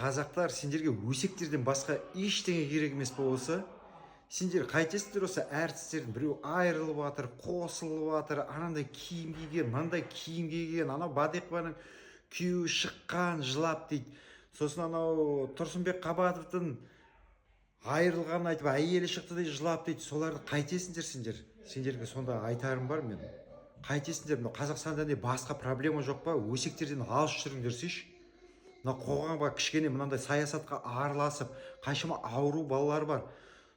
Қазақтар, сендерге өсектерден басқа ештеңе керек емес па осы? Сендер қайтесіңдер осы әртістердің біреу айырылып жатыр, қосылып жатыр, анандай киім киген, мынандай киім киген, анау Бадиқованың күйеуі шыққан жылап дейді. Сосын анау Тұрсынбек Қабатовтың айырылғанын айтып, әйелі шықты дейді, жылап дейді. Соларды қайтесіңдер сендер? Сендерге сонда айтарым бар мен. Қайтесіңдер? Мынау Қазақстанда не, басқа проблема жоқ па? Өсектерден алыс жүріңдерсейші. Мына қоғамға кішкене мынандай саясатқа араласып, қаншама ауру балалар бар,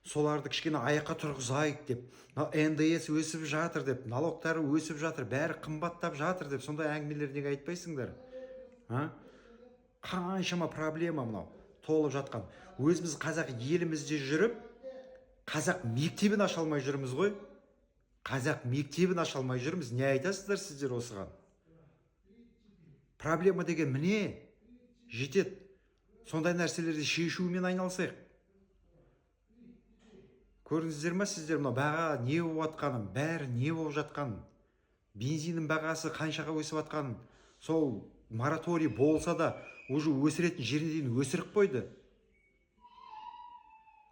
соларды кішкене аяққа тұрғызайық деп, мынау НДС өсіп жатыр деп, налогтары өсіп жатыр, бәрі қымбаттап жатыр деп, сондай әңгімелер неге айтпайсыңдар, а? Қаншама проблема мынау толып жатқан. Өзіміз қазақ елімізде жүріп, қазақ мектебін аша алмай жүрміз ғой, қазақ мектебін аша алмай жүрміз. Не айтасыздар сіздер осыған? Проблема деген міне жетеді. Сондай нәрселерді шешумен айналысайық. Көрдіңіздер ма сіздер, мынау баға не болып жатқанын, бәрі не болып жатқанын, бензиннің бағасы қаншаға өсіп жатқанын? Сол мораторий болса да, уже өсіретін жеріне дейін өсіріп қойды.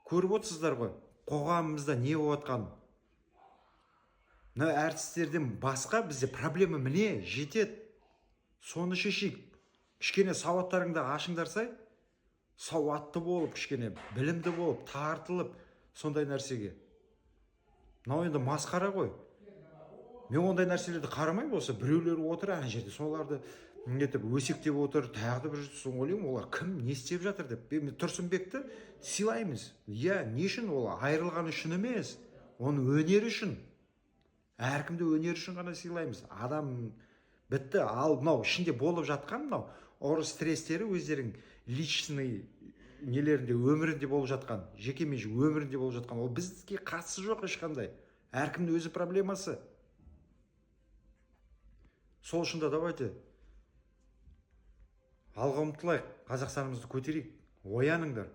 Көріп отырсыздар ғой қоғамымызда не болып жатқанын. Мына әртістерден басқа бізде проблема міне жетеді, соны шешейік. Кішкене сауаттарыңды ашыңдарсай, сауатты болып, кішкене білімді болып, тартылып сондай нәрсеге. Мынау енді масқара ғой. Мен ондай нәрселерді қарамаймын. Осы біреулер отыр ана жерде, соларды нетіп, өсектеп отыр тағы да бір. Соны ойлаймын, олар кім, не істеп жатыр деп. Мен Тұрсынбекті сыйлаймыз, иә. Не үшін? Ол айырылған үшін емес, оның өнері үшін. Әркімді өнері үшін ғана сыйлаймыз, адам бітті. Ал мынау ішінде болып жатқан мынау ұрыс стресстері, өздерінің личный нелерінде, өмірінде болып жатқан, жеке меншік өмірінде болып жатқан, ол бізге қатысы жоқ ешқандай. Әркімнің өзі проблемасы. Сол үшін де давайте алға ұмтылайық, Қазақстанымызды көтерейік, ояныңдар.